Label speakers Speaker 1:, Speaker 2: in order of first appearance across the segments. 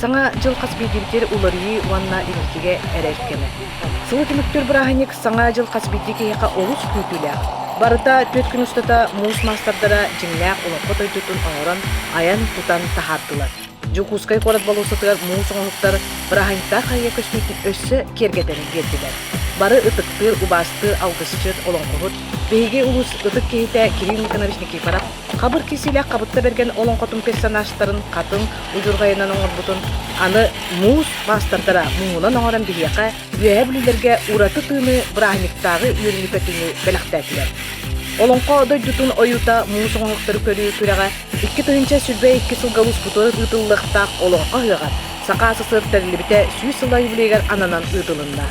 Speaker 1: Саҥа дьыл хас биирдиибитигэр уларыйыы уонна инникигэ эрэл кэмэ. Сылы түмүктүүр бырааһынньык Саҥа дьыл хас биирдии киһиэхэ олус күүтүүлээх. Барыта 4 күн устата муус маастардара дьиҥнээх олоҥхо дойдутун оҥорон, айан-тутан таһаардылар. Дьокуускай куорат болуоссатыгар муус оҥоһуктар бырааһынньыктаах харыйа көстүүтүн өссө киэргэтэн биэрдилэр. Бары ытыктыыр, убаастыыр алгысчыт, олоҥхоһут, биһиги улуус ытык киһитэ Кирилл Никонович Никифоров хабыр кисиилээх Хабытта Бэргэн олоҥхотун персонажтарын хатыҥ удьурҕайынан оҥорбутун аны муус маастардара муҥунан оҥорон биһиэхэ Үөһээ Бүлүүлэргэ ураты тыыны бырааһынньыктааҕы үөрүүнү-көтүүнү бэлэхтээтилэр. Олоҥхо дойдутун ойуута муус оҥоһуктары көрүү күрэҕэ 2022 сылга улууспутугар ыытыллыахтаах Олоҥхо ыһыаҕа Саха СССР тэриллибитэ 100 сыла юбилейыгар ананан ыытылынна.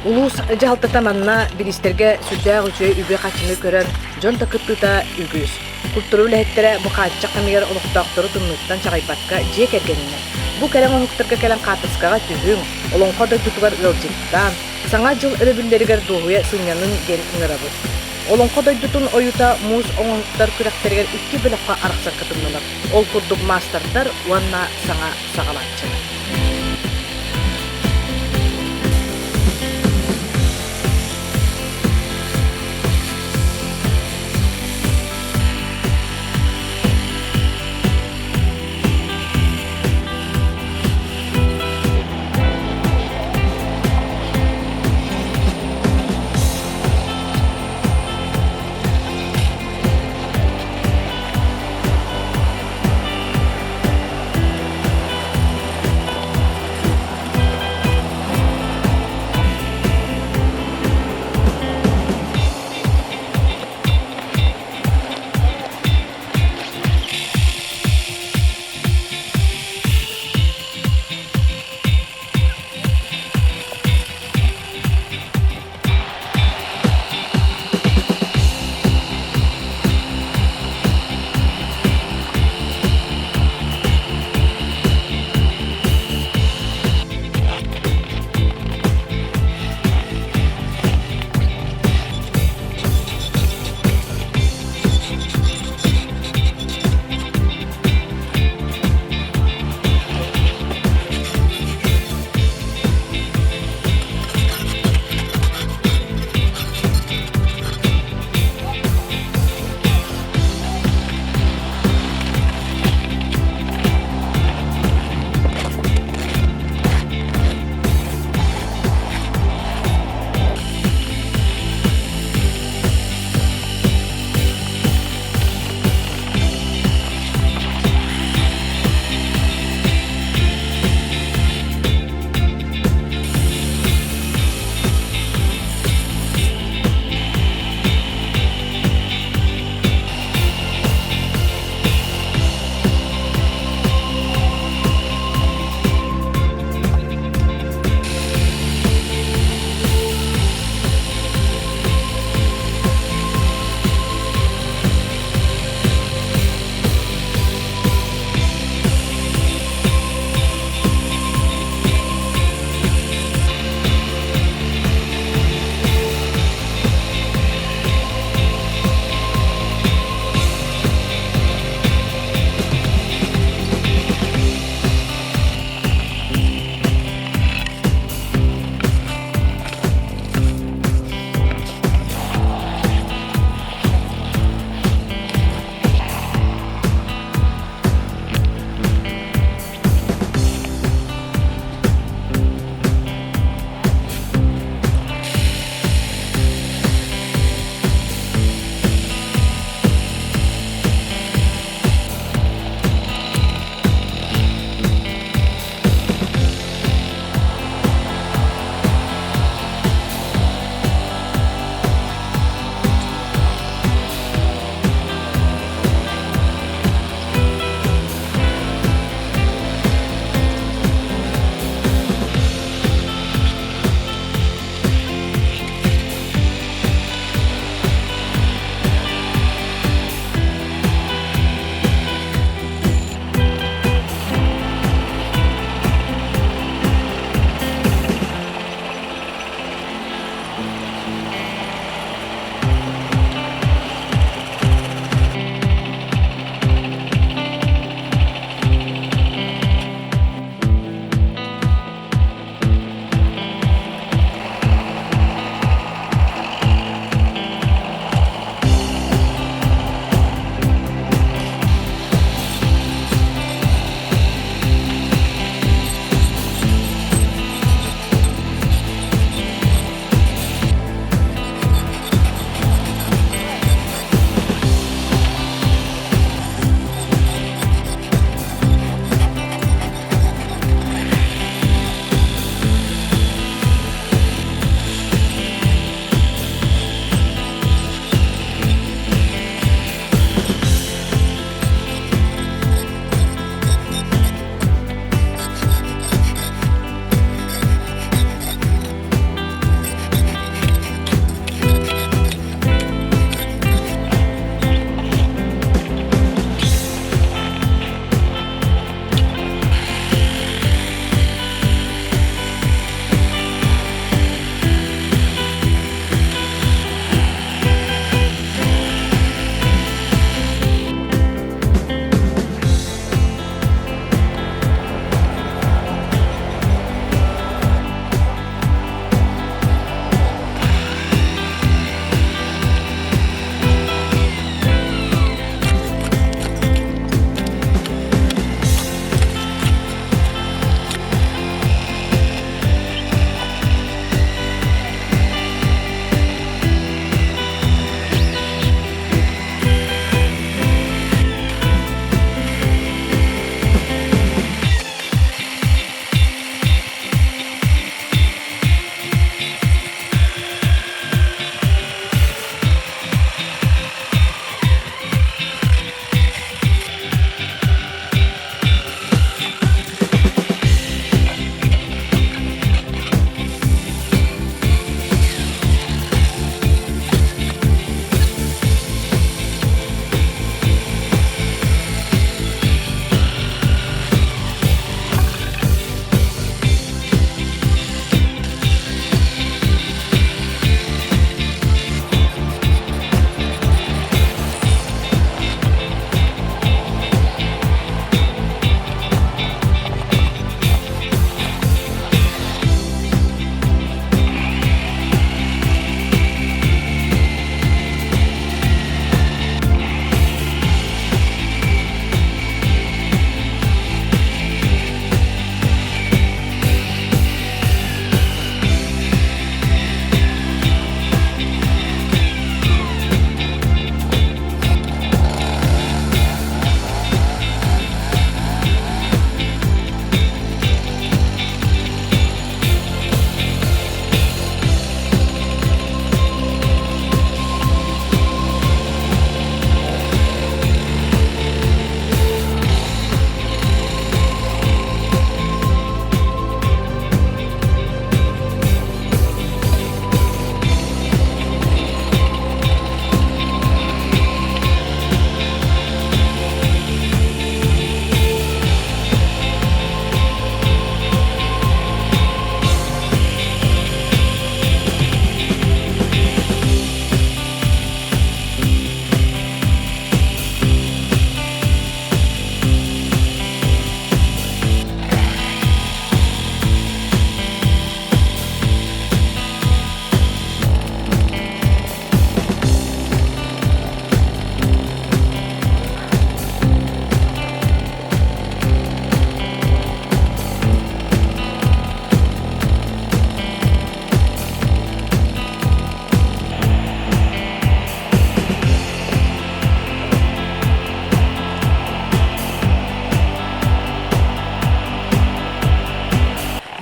Speaker 1: Улуус дьаһалтата манна бириистэргэ сүрдээх үчүгэй үбү-харчыны көрөн, дьон да кыттыыта үгүс. Культура үлэһиттэрэ бу хааччах кэмигэр олохтоохтору тымныыттан чаҕыйбакка дьиэ кэргэнинэн бу кэрэ оҥоһуктарга кэлэн хаартыскаҕа түһүҥ, олоҥхо дойдутугар ыалдьыттаан, Саҥа дьыл өрөбүллэригэр дуоһуйа сынньаныҥ диэн ыҥырабыт. Олоҥхо дойдутун ойуута муус оҥоһуктар күрэхтэригэр икки бөлөххө арахсан кытыннылар. Ол курдук маастардар уонна саҥа саҕалааччылар.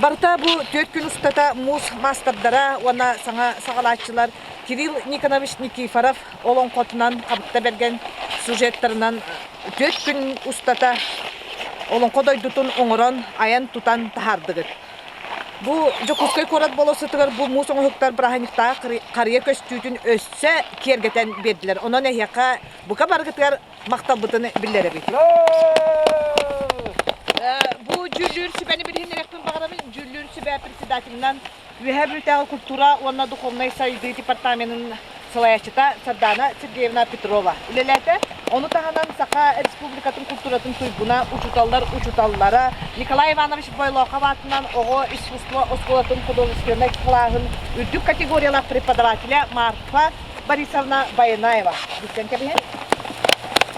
Speaker 1: Барыта бу 4 күн устата муус маастардара уонна саҥа саҕалааччылар Кирилл Никонович Никифоров олоҥхотунан Хабытта Бэргэн сюжеттарынан 4 күн устата олоҥхо дойдутун оҥорон, айан-тутан таһаардыгыт. Бу Дьокуускай куорат болуоссатыгар бу муус оҥоһуктар бырааһынньыктааҕы харыйа көстүүтүн өссө киэргэтэн биэрдилэр. Онон эһиэхэ бука барыгытыгар махталбытын биллэрэбит. Бу дьүүллүүр сүбэни билиһиннэриэхпин баҕарабын. Дьүүллүүр сүбэ председателинэн Үөһээ Бүлүүтээҕи культура уонна духовнай сайдыы департаменын салайааччыта Сардаана Сергеевна Петрова үлэлээтэ. Ону таһынан Саха Республикатын культуратын туйгуна, учууталлар учууталлара Николай Иванович Бойлохов аатынан оҕо искусство оскуолатын художественнай кылааһын үрдүк категориялаах преподавателэ Марфа Борисовна Баянаева бүтэн кэбиһэн.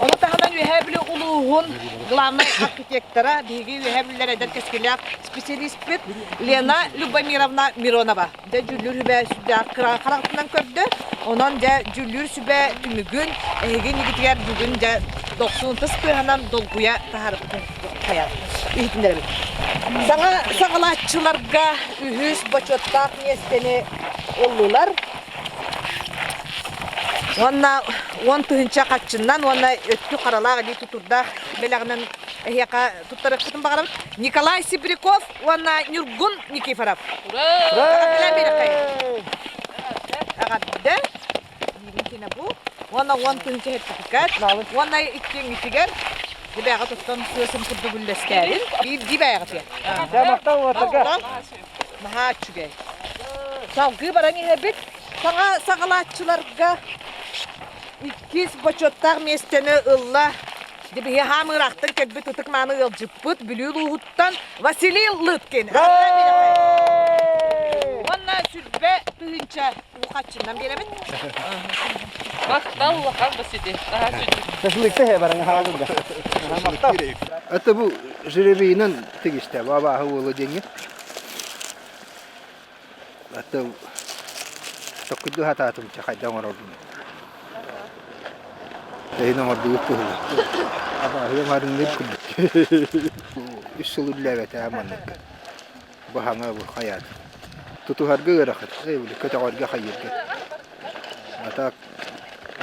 Speaker 1: Ону таһынан Үөһээ Бүлүү улууһун главнай архитектора, биһиги Үөһээ Бүлүүлэр эдэр кэскиллээх специалиспит Лена Любомировна Миронова. Дьэ дьүүллүүр сүбэ сүрдээх кыра харахтынан көрдө. Онон дьэ дьүүллүүр сүбэ түмүгүн эһиги иннигитигэр бүгүн дьэ дохсун тыс тыаһынан долгуйа таһаарбытын хайа иһитиннэрэбит. Саҥа саҕалааччыларга үһүс бочуоттаах миэстэни ыллылар. Уонна 10 000 хаччыннан уонна өттү харалаах илии тутурдаах бэлэҕинэн эһиэхэ туттарыахпытын баҕарабыт. Николай Сибиряков уонна Ньургун Никифоров. Ура! Эҕэрдэ! Биирин бу. Уонна 10 000 сертификат. Уонна иккиҥҥитигэр дибээҕэ туттан сыасым курдук үллэстээбин. Биир дибээҕэ
Speaker 2: Махтал
Speaker 1: Наһаа үчүгэй. Салгыы баран иһэбит. Саҥа саҕалааччыларга иккис бочуоттаах миэстэни ылла Биһи хаам ыраахтан кэлбит ытык-мааны ыалдьыппыт Бүлүү улууһуттан Василий Лыткин. Уонна сүрбэ тыһыынча уу хаччыннан биэрэбит.
Speaker 3: Махтал улахан Василий.
Speaker 2: Шашлыкта баран хаалында.
Speaker 4: Это бу жеребейинен тигисте бабаһы уолу деньги. Аты токкуйдуу сатаатым чэ хайдах оҥорорбун. Эһин оҥордубут быһыылаах. Абааһы оҥоруннар курдук. Үс сыл үллээбэтэ маннык. Бу хаҥа бу хайаат. Тутуһарга ыарахан, көтөҕөргө хайыырга. А так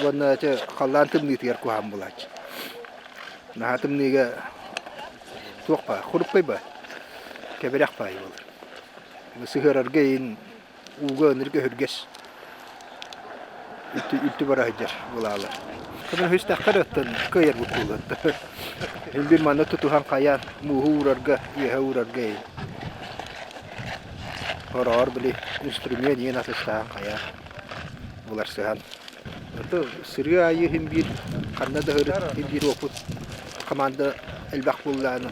Speaker 4: уонна ити халлаан тымныытыгар куһаҕан буолааччы. Наһаа тымныыга туох баар, хуруппай баар, кэбирэх баайы буолар. Сыһыарарга иһин ууга ынырык өһүргэс үлтү бара сылдьар былаалар. Көмөлөһүстэххэ да оттон кыайарбыт буолуо. Мин бир манна тутуһан хайаан мууһу уурарга, үөһэ уурарга иһин. Хороҕор били инструмент иһин атыстаан хайаан буларсыһан. Ото сырыы аайы иһин биир ханна да сырыт иһин биир опыт команда элбэх буоллаҕына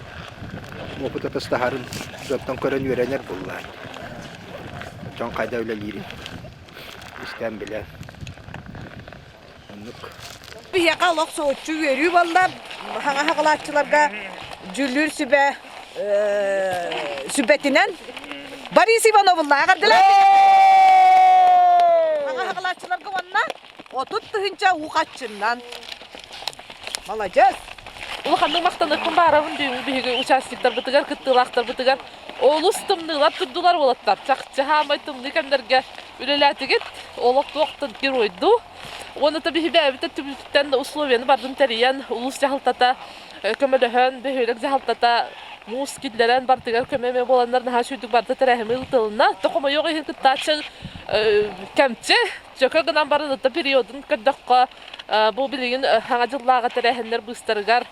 Speaker 4: опыт атастаһарын дьонтон көрөн үөрэнэр буоллаҕа. Дьон хайда үлэлиирин истэн билэн. Оннук.
Speaker 1: Биһиэхэ олох соһуччу үөрүү буолла. Хаҥа хаҕылааччыларга дьүүллүүр сүбэ сүбэтинэн Борис Ивановуллаах эҕэрдэлээн Хаҥа хаҕылааччыларга уонна 30 000 уу хаччыннан. Маладьыас!
Speaker 3: Улаханнык махтаныахпын баарабын бүгүн биһиги участниктарбытыгар, кыттыылаахтарбытыгар олус тымныылар турдулар уолаттар. Чахчы хаамай тымныы кэмнэргэ үлэлээтигит. Олох туохтан геройдуу. Уонна да биһи бэйэбит өттүбүтүттэн условияны бардын тэрийэн, улуус дьаһалтата көмөлөһөн, бөһүөлэк дьаһалтата муус киллэрэн бардыгар көмө эмэ буоланнар наһаа үчүгдүк барда тэрээһими ыытылынна. Хомойуох иһин кыттааччы кэмчи Чөкө гынан баран ытта периодун көрдөххө, бу билигин саҥа дьыллааҕы тэрээһиннэр быыстарыгар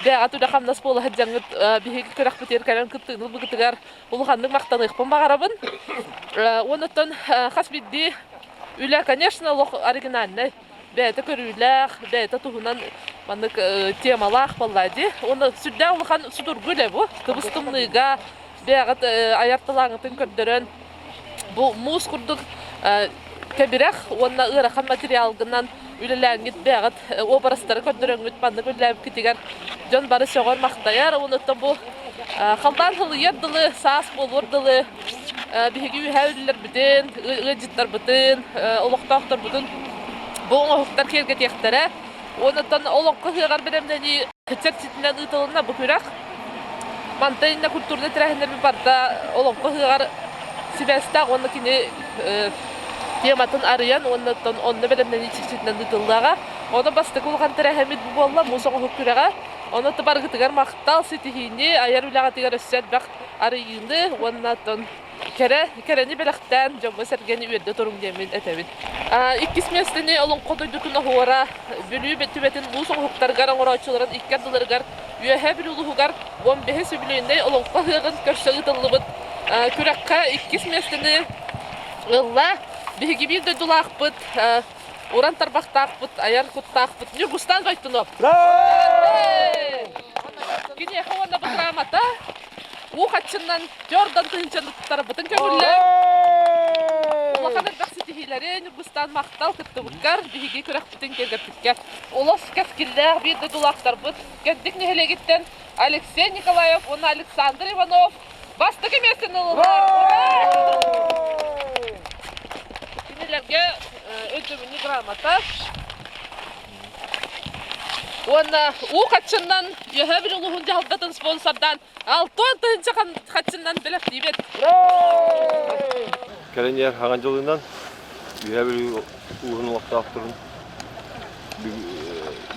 Speaker 3: бэйэҕит үлэ-хамнас буола сылдьаҥҥыт биһиги күрэхпитигэр кэлэн кыттыыны ылбыкытыгар улаханнык махтаныахпын баҕарабын. Уонуттан хас биирдии үлэ, конечно, олох оригинальнай, бэйэтэ көрүүлээх, бэйэтэ туһунан маннык темалаах буолла дии. Уонна сүрдээх улахан судургу үлэ бу. Тыбыс тымныыга бэйэҕит айар талааҥҥытын көрдөрөн Бу муус курдук кэбирэх уонна ыарахан материалгынан үлэлээҥҥит бэйэҕит уобарастары көрдөрөҥҥүт маннык үлэлээбиккитигэр дьон бары сөҕөр-махтайар. Онуттан бу халлаан сылыйар дылы, саас буолуор дылы биһиги үөһээ үлэлэрбитин, ыалдьыттарбытын, олохтоохторбутун бу оҥоһуктар киэргэтиэхтэрэ. Онуттан олоҥхо ыһыаҕар бэлэмнэнии чэрчитинэн ыытылынна бу күрэх. Мантан иннэ культурнай тэрээһиннэрбит барыта олоҥхо ыһыаҕар сибээстээх уонна кини тематын арыйан уонна онно бэлэмнэнии чэрчитинэн ыытыллыаҕа. Онон бастакы улахан тэрээһиммит бу буолла муус оҥоһук күрэҕэ. Онон барыгытыгар махтал, ситиһиини, айар үлэҕитигэр өссө элбэх арыйыыны уонна оттон кэрэ, кэрэни бэлэхтээн дьоҥҥо-сэргэни үөрдэ туруҥ диэммин этэбин. Иккис миэстэни Олоҥхо дойдутун оһуора Бүлүү түбэтин муус оҥоһуктарыгар оҥорооччуларын икки ардыларыгар Үөһээ Бүлүү улууһугар 15 үбүлүөйүнэй Олоҥхо ыһыаҕын көрсө ыытыллыбыт күрэххэ иккис миэстэни ылла. Биһиги биир дойдулаахпыт, уран тарбахтаахпыт, айар куттаахпыт Ньургустан Бойтунов. Киниэхэ уонна бу грамота уу хаччыннан Дьордан тыһыынчаны туттарбытын көҥүллээн улахан элбэх ситиһиилэри Ньургустан махтал кыттыбыккар биһиги күрэхпитин киэргэппиккэр. Олус кэскиллээх биир дойдулаахтарбыт Кэнтик нэһилиэгиттэн Алексей Николаев уонна Александр Иванов бастакы миэстэни ыллылар. Кинилэргэ өйдөбүнньүк грамота уонна уу хаччыннан Үөһээ Бүлүү улууһун дьаһалтатын спонсордаан 60 тыһыынча хаччыннан бэлэхтиибит.
Speaker 5: Кэлин иһэр хаҥан дьылынан Үөһээ Бүлүү улууһун олохтоохторун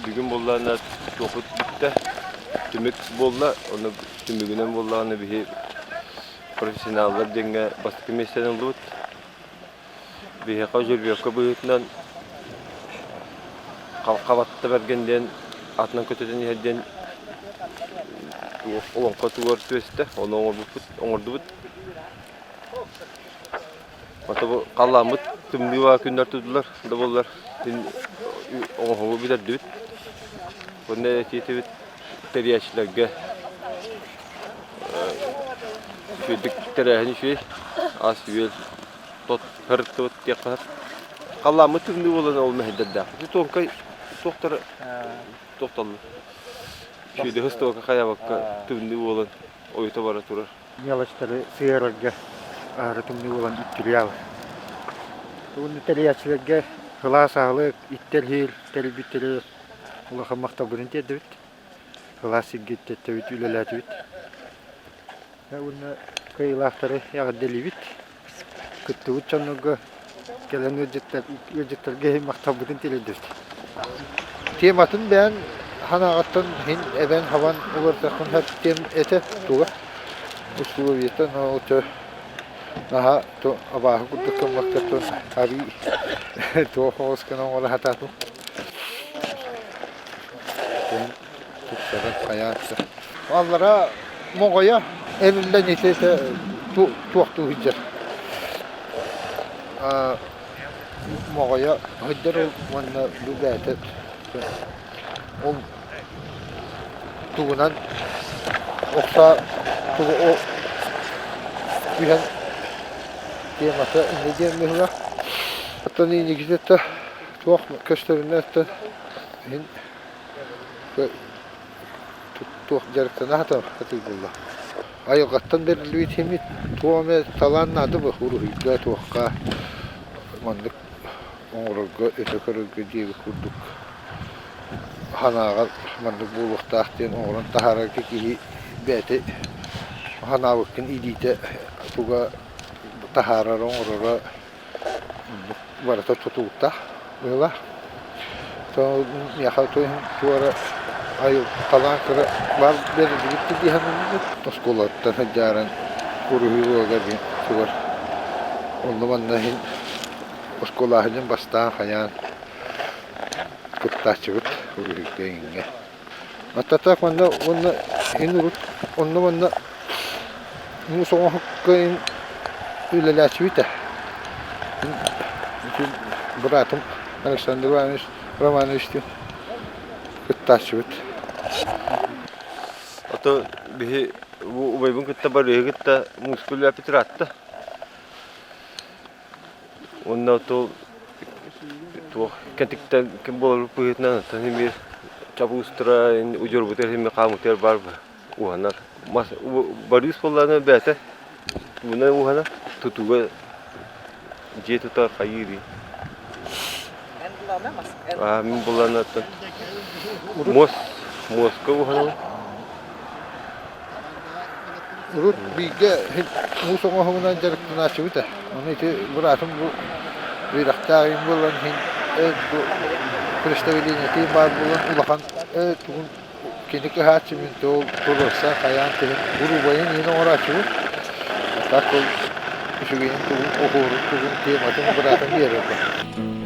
Speaker 5: бүгүн буоллаҕына туохпут бүттэ, түмүк буолла, ону түмүгүнэн буоллаҕына биһи профессионаллар диэҥҥэ бастакы миэстэни ыллыбыт. Биһиэхэ жеребьевка быһыытынан Хабатта Бэргэн диэн атынан көтүтэн иһэр диэн олоҥхо тугар түөстэ, ону оҥорбуппут, оҥордубут. Ото бу халлааммыт тымныы баа күннэр турдулар да буоллар син оҥоһугу бүтэрдибит. Уонна этиэтибит тэрийээччилэргэ үчүгэйдик тэрээһин үчүгэй, ас-үөл тот һырыттыбыт диэххэ сөп. Халлааммыт тымныы буолан ол мэһэйдэрдээх. Ити туонкай туохтара туохталлар. Үчүгэйдик ыстыбакка хайаабакка тымныы буолан ойута бара турар.
Speaker 6: Мелочтары сыһыарарга аһары тымныы буолан үттүрүйэҕин. Уонна тэрийээччилэргэ сылаас аһылык, иттэр иһил тэрийбиттэригэр улахан махталбытын тиэрдэбит. Сылаас сиргэ иттэттибит, үлэлээтибит. Уонна кыайыылаахтары эҕэрдэлиибит. Кыттыбыт дьоннорго кэлэн ыалдьыттарга иһин махталбытын тириэрдэбит.
Speaker 4: Тематын бэйэн ханаҕыттан иһин эбэн-хабан уларытыаххын сөп диэн этэ туга. Условиета но наһаа абааһы курдук гыммаккаттан арыы туох оҕус гына оҥоро сатаатым. Тупсаран хайаатта. Аллара моҕойо эриллэн ити туохтуу сылдьар. Моҕойо сылдьар уонна бу бэйэтэ ол тугунан охсо тугу түһэн темата инньэ диэн быһыылаах. Оттон инникитэ туох көстөрүнэн иһин туох дьарыктана сатыыр буолла. Айылҕаттан бэриллибит иһиммит туох эмэ талаан наада бу уруһуйга туохха маннык оҥорорго өтө көрөргө диэбит курдук санааҕар маннык буолуохтаах диэн оҥорон таһаарарга киһи бэйэтэ санаабыккын илиитэ туга таһаарара оҥороро барыта тутулуктаах быһыылаах. Миэхэ туора талаан кыра баар бэриллибит дии саныыбын. Оскуолаттан сылдьааран уруһуй уруогар тугар онно-манна иһин оскуолаһынньын бастаан хайаан кыттааччыбыт уруһуйга иҥҥэ. Аттатаах манна уонна иһин урут онно-манна муус оҥоһукка иһин үлэлээччибит ээ. Быраатым Александр Иванович Романовичтыын кыттааччыбыт.
Speaker 5: Ото биһи бу убайбын кытта барыһы кытта мууска үлэлээппит ыраатта. Уонна ото туох кэтиктэн ким буолар быһыытынан оттон эмиэ чабуустара удьуорбутугар эмиэ хаамытыгар баар уһанар. Мас барыыс буоллаҕына бэйэтэ тугунан уһанар тутууга дьиэ тутар хайыыр Аа мин булан оттон муос муоска уһанабын.
Speaker 4: Урут бииргэ муус оҥоһугунан дьарыктанааччыбыт ээ. Ону ити быраатым бу үөрэхтээх иһин буолан иһин бу представлениетын баар буолан улахан тугун кини кыһааччы мин ол туруорса хайаан кэлин грубайын иһин оҥорооччубут. Так ол үчүгэйин тугун оһуорун тугун тематын быраатым биэрэр.